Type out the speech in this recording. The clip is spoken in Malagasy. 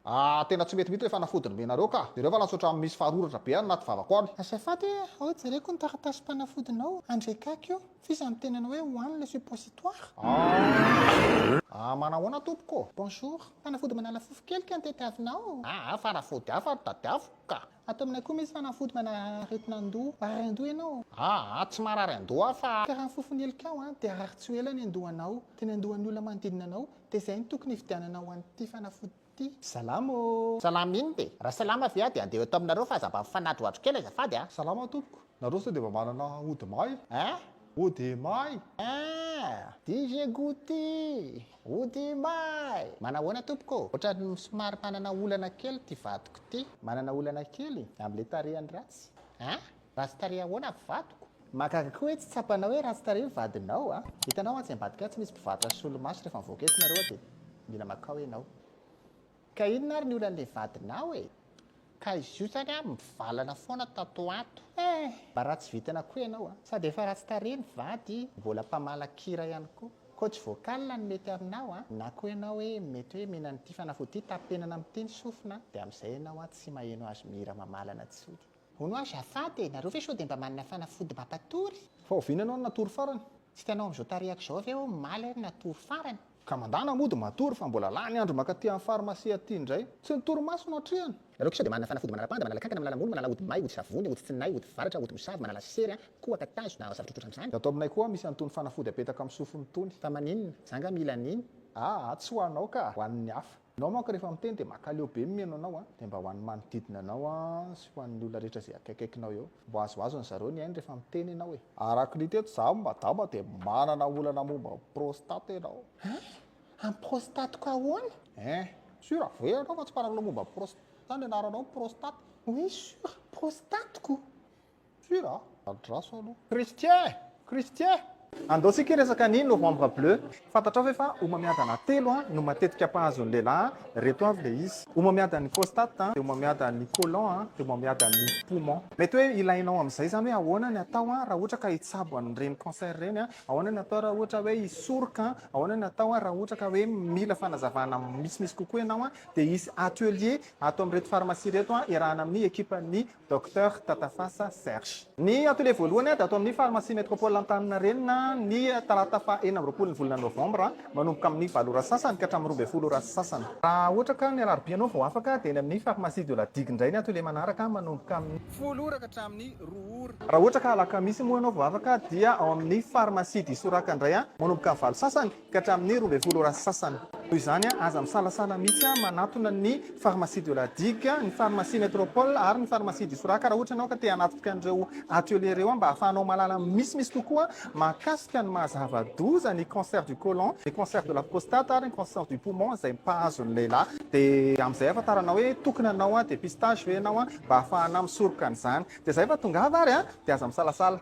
Ah, tena tsy mety mihitsy ilay fanafody nomenareo ka! Jereo fa lasa ohatran'ny misy faroratra be any anaty vavako any. Azafady e, ao jereko ny taratasim-panafodinao, andrekako io, f'iza no tenany hoe hohanina ilay suppositoire? Ah, manahoana tompoko ô? Bonjour, fanafody manala fofon-kelika no tadiavinao? Ah, fanafody hafa no tadiaviko ka! Ato aminay koa misy fanafody manala aretina an-doha, marary an-doha ianao? Ah, tsy marary an-doha aho fa. Ka raha ny fofon'ny helikao an, dia harary tsy ho ela ny an-dohanao, dia ny an-dohan'ny olona manodidina anao, dia izay no tokony hividiananao an'ity fanafody ity. Salama ô! Salama inona e? Raha salama ve aho dia andeha eto aminareo fa aza mba mifanadrohadro kely azafady a! Salama tompoko, nareo sao dia mba manana ody may? Hein? Ody may? Hein! DJ Gouty! Ody may! Manahoana tompoko ô? Ohatran'ny somary manana olana kely ity vadiko ity. Manana olana kely? Amin'ilay tarehiny ratsy. Hein? Ratsy tarehy ahoana avy vadiko? Mahagaga koa hoe tsy tsapanao hoe ratsy tarehy ny vadinao a! Hitanao atsy ambadika atsy misy mpivarotra solomaso rehefa mivoaka eto nareo dia mila makao ianao. Ka inona ary ny olan'ilay vadinao e? Ka izy io zany a mivalana foana tato ato. Eh! Mba ratsy vintana koa ianao a! Sady efa ratsy tarehy ny vady, mbola mpamala-kira ihany koa. Coach vocal no mety aminao a! Na koa ianao hoe mety hoe mihinana ity fanafody ity, tapenana amin'ity ny sofina, dia amin'izay ianao a tsy maheno azy mihira mamalana tsony. Hono hoa azafady e, nareo ve sao dia mba manana fanafody mampatory? Fa oviana ianao no natory farany? Tsy hitanao amin'izao tarehako izao ve hoe omaly aho no natory farany? Ka mandana mody matory fa mbola lany andro mankaty amin'ny pharmacie aty indray. Tsy ny torimaso no atrehana. Nareo koa sao dia manana fanafody manala panda, manala kankana, manala molo, manala ody may, ody savony, ody tsinay, ody varatra, ody mosavy, manala sery an, kohaka, tazo na zavatra ohatrohatran'izany? Ato aminay koa misy an'itony fanafody apetaka amin'ny sofina itony. Fa maninona? Za nga mila an'iny? Aa tsy ho anao ka, ho an'ny hafa. Enao manko rehefa miteny dia makaleo be ny mihaino anao a, dia mba ho an'ny manodidina anao a sy ho an'ny olona rehetra izay akaikaikinao eo. Mba azoazon'ny zareo ny ainy rehefa miteny enao e. Araka ny hita eto za madama dia manana olana momba ny prostate enao. Hein? Amin'ny prostate-ko ahoana? Hein? Sûr ve ianao fa tsy manana olana momba ny prostate? Sa ny anaranao prostate? Oui sûr, prostate-ko. Sûr a? Andraso aloha. Christian! Christian! Andao tsika hiresaka ny novembre bleu. Fantatrao ve fa homamiadana telo no matetika mpahazo ny lehilahy? Reto avy ilay izy. Homamiadan'ny prostate, dia homamiadan'ny colon, dia homamiadan'ny poumon. Mety hoe ilainao amin'izay izany hoe ahoana ny atao raha ohatra ka hitsabo an'ireny cancer ireny, ahoana ny atao raha ohatra hoe hisoroka, ahoana ny atao raha ohatra ka hoe mila fanazavana misimisy kokoa ianao, dia hisy atelier ato amin'ireto pharmacie ireto iarahana amin'ny ekipan'ny Docteur Tatafasa Serge. Ny atelier voalohany dia ato amin'ny Pharmacie Métropole Antaninarenina ny talata faha 26 ny volana novambra manomboka amin'ny valo ora sasany ka hatramin'ny 12 ora sy sasany. Raha ohatra ka ny alarobia ianao vao afaka dia eny amin'ny Pharmacie de la Digue indray ny atelier manaraka manomboka amin'ny. Folo ora ka hatramin'ny roa ora. Raha ohatra ka alakamisy moa ianao vao afaka dia ao amin'ny Pharmacie d'Isoraka indray manomboka amin'ny valo sasany ka hatramin'ny 12 ora sy sasany. Noho izany, aza misalasala mihitsy manatona ny Pharmacie de la Digue, ny Pharmacie Métropole ary ny Pharmacie d'Isoraka raha ohatra ianao ka te hanatrika an'ireo atelier ireo mba hahafahanao mahalala misimisy kokoa mahakasika ny maha zava-doza ny cancer du colon, ny cancer de la prostate ary ny cancer du poumon izay mpahazo ny lehilahy. Dia amin'izay ahafantaranao hoe tokony hanao dépistage ve ianao mba hahafahana misoroka an'izany. Dia izay fa tongava ary dia aza misalasala.